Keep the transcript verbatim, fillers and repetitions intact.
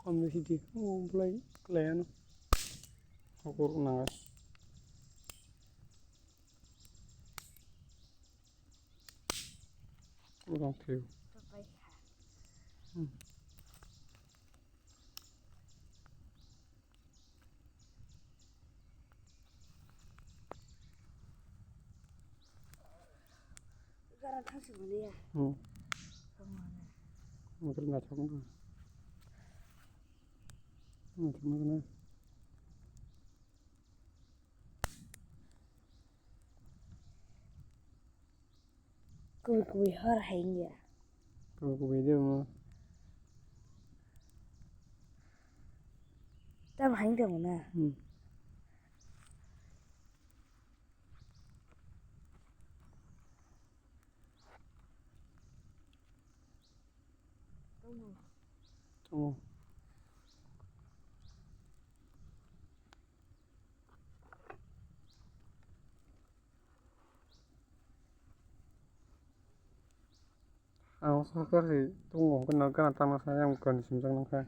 Kom de sidi. O belai kelai ano. Hokur nangai. Ulang thiu. Hmm. Gara thang si mani ya. Hmm. Thang mani. Motor na thang na. Hmm, thang na. Kubui kubui hor hai wngya. Kubui kubui de mo. Tam hai wngya mo na. Hmm. Tongo. Ang sakha se tongo, hwnkhe no gana tangma sa yang kwrwng simjak nangkha.